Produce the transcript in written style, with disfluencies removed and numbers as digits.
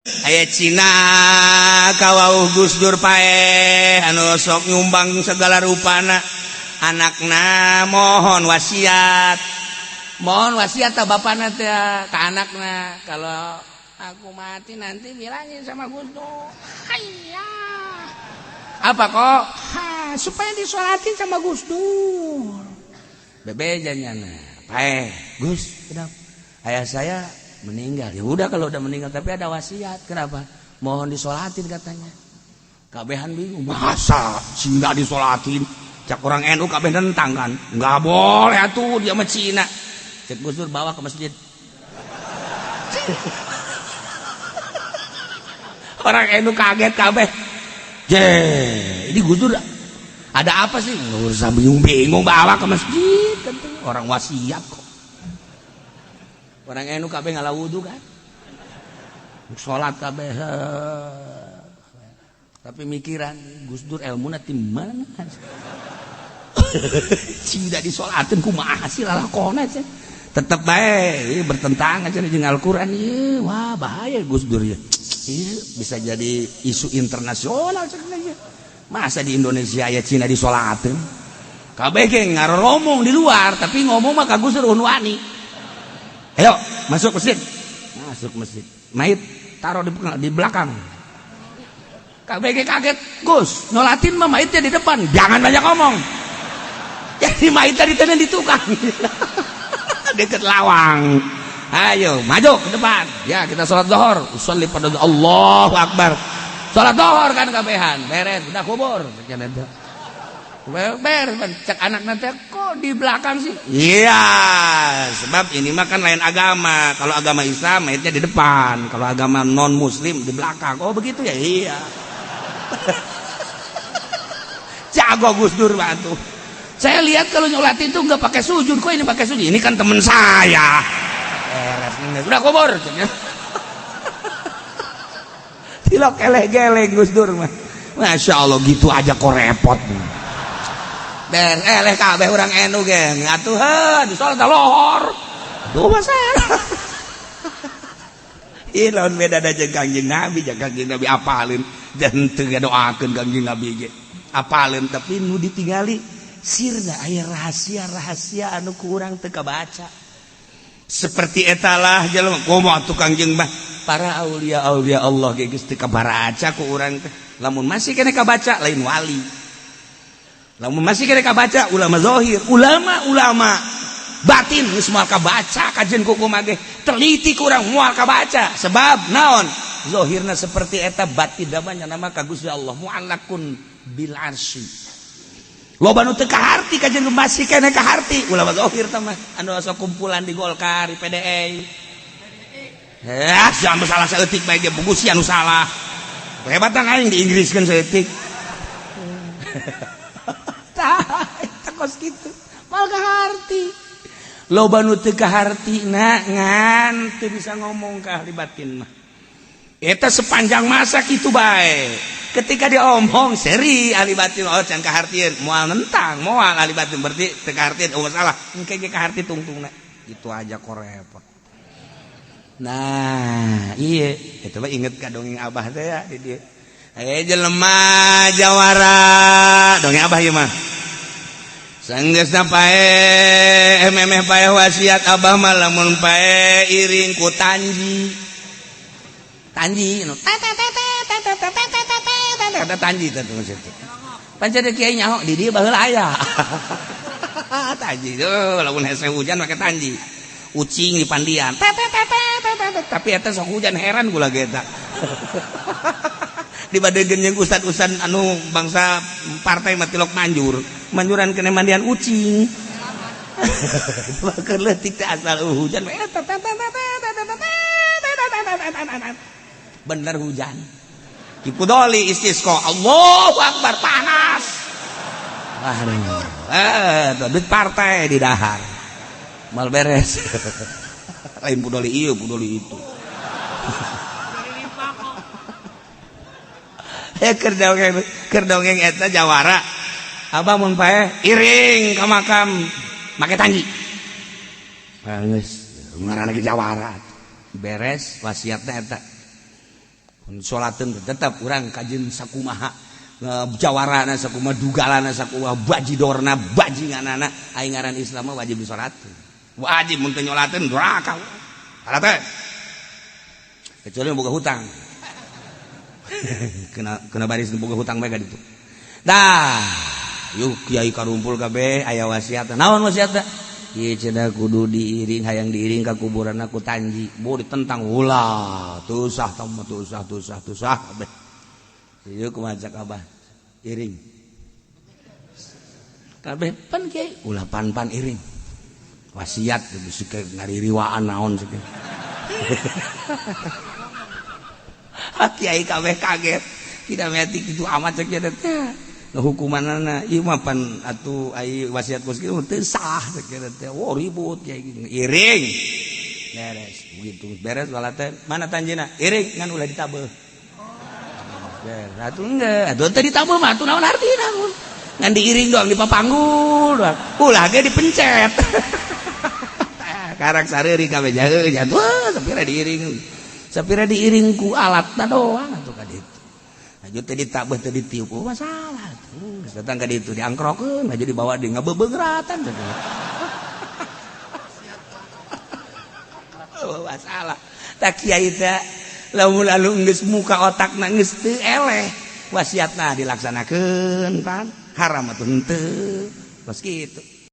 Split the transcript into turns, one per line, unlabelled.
Aya Cina kawauh Gus Dur paeh anu sok nyumbang segala rupana, anakna mohon wasiat, mohon wasiat ta bapana teh ka anakna, "Kalau aku mati nanti bilangin sama Gus Dur." Hayya. Apa kok? Ha, supaya disolatin sama Gus Dur. Bebejanya paeh, "Gus, kenapa?" "Ayah saya meninggal." "Ya udah kalau udah meninggal, tapi ada wasiat." "Kenapa?" "Mohon disolatin," katanya. Kabehan bingung, masa Cina disolatin? Cak orang NU kabeh nentang kan, nggak boleh tuh, dia sama Cina. Cek Gus Dur, bawa ke masjid. Orang NU kaget kabeh. Je, ini Gus Dur ada apa sih? Nggak usah bingung-bingung, bawa ke masjid katanya. Orang wasiat kok. Orang NU kabeh ngala wudu kan, salat kabeh, tapi mikiran, Gus Dur ilmuna ti mana? Tidak disolatin kumaha sih lalakona sih? Tetep bae bertentangan cenah jeung Al-Qur'an ieu. Wah, bahaya Gus Dur ya. Ieu bisa jadi isu internasional cenah ieu. Masa di Indonesia aya Cina disolatin? Kabeh ge ngaroromong di luar, tapi ngomong mah ka Gus Dur wani. Ayo masuk masjid, masuk masjid, mayit taruh di belakang. KBG kaget, "Gus, nyolatin mah mayitnya di depan." "Jangan banyak ngomong." Jadi mayit tadi tadi di tukang deket lawang. Ayo maju ke depan ya, kita sholat zuhur. Usolli pada Allahu Akbar, sholat zuhur kan kabehan, beres, udah kubur. Beres, cek anak nanti, "Kok di belakang sih?" "Iya, sebab ini mah kan lain agama. Kalau agama Islam mayitnya di depan, kalau agama non muslim di belakang." "Oh, begitu ya?" "Iya." Jago Gus Dur bantu. "Saya lihat kalau nyolatin itu nggak pakai sujud, kok ini pakai sujud?" "Ini kan temen saya." Beres, udah kubur. Tilok eleh geleng Gus Dur mah. Masya Allah, gitu aja kok repot. Beres, eleh kabeh orang NU geng. Atuh heuh, di salat lohor. Duh, masalah. Ih, lawan beda da jeung Kangjeng Nabi, jeung Kangjeng Nabi apalin dan teu ngadoakeun Kangjeng Nabi ge. Apalin, tapi nu ditingali sirna aya rahasia-rahasia anu ku urang teu kabaca. Seperti etalah jelema komo atuh Kangjeng mah, para aulia aulia Allah ge geus teu kabaraca ku urang teh. Lamun masih keneh kabaca, lain wali. Lamun masih keneh kabaca, ulama zahir, ulama-ulama batin geus moal kabaca kajen ku kumaha ge teliti kurang moal kabaca. Sebab naon? Zahirna seperti eta, batin namanya nama ka Gusti Allah, mu'allakun bil arsy. Loba nu teu kaharti kajen, masih keneh kaharti ulama zahir teh mah, anu asa kumpulan di Golkar, di PDI. Eh, jangan salah saeutik bae ge, bugu sia nu salah. Hebat aing di Inggris kan saeutik. Tah, eta kos kitu. Moal kaharti. Loba nu teu kahartina ngan teu bisa ngomong ka ahli batin mah. Eta sepanjang masa kitu bae. Ketika diomong seri ahli batin, oh can kahartieun, moal nentang, moal ahli batin berarti teu kahartieun, oh masalah. Engke ge kaharti tungtungna. Itu aja kok repot. Nah, iya, itu mah inget ka dongeng abah teh ya di dieu. Eh, jelema jawara, dongeng abah ieu mah. Sanggeusna paeh, memeh paeh wasiat abah mah lamun paeh iring ku tanji. Tanji nu tet tanji teh tuh situ. Pancen kiai nyaho di dieu baheula aya. Tanji tuh lamun hese hujan make tanji. Ucing di pandian. Tapi eta sok hujan, heran gula ge eta. Dibandingkeun jeung ustad-ustad anu bangsa partai mah tilok manjur. Manjuran kena mandian ucing. Keur leutik teh asal hujan eta bener hujan. Kipudoli istisqa, Allahu Akbar, panas. Aduh, eh duit partai di dahar. Mal beres. Lain pudoli ieu, pudoli itu. Eh, keur dongeng eta jawara. Abah mun paeh iring ka makam make tanji. Geus ngaranna ge jawara. Beres wasiatna eta. Salatkeun tetep urang kajeun sakumaha jawarana, sakumaha dugalana, sakumaha bajidorna, bajinganana, aing ngaran Islam mah wajib disalatkeun. Wajib, mun teu nyolateun duraka. Salat, kecuali boga hutang. Kena kena baris boga hutang bae ka ditu. Dah, yuk kiai karumpul kabeh, aya wasiat. Naon wasiatna? Ieu cenah kudu diiring, hayang diiring ka kuburan ku tanji. Bo ditentang, ulah, teu sah tah mah, teu sah, teu sah, teu sah kabeh. Ieu kumaha cak Abah? Iring. Kabeh pan kiai ulah pan-pan iring. Wasiat bisi ngaririwaan naon sih. Kiai kabeh kaget. Tidak metik itu amat cek teh. Hukumanana ieu mah pan atuh ai wasiat kos kieu teu sah cek teh. Oh, ribut kiai iring. Beres begitu beres salat teh, mana tanjina? Iring, ngan ulah ditabeuh. Beres atuh, enggak atuh, teu ditabeuh mah atuh naon artina? Ngan diiring doang, dipapanggul doang. Ulah ge dipencet. Karak sareuri kabeh jaeu jatuh, sapira diiring. Sapira diiring ku alatna doang atuh ka ditu. Lanjut teh ditabeuh, teh ditiup, oh masalah tuh. Datang ka ditu diangkrokeun, aja dibawa di ngabebeungratan. Oh, masalah. Tak kiai teh lamun lalu geus muka otakna geus teu eleh, wasiatna dilaksanakeun pan haram atuh henteu. Bos kitu.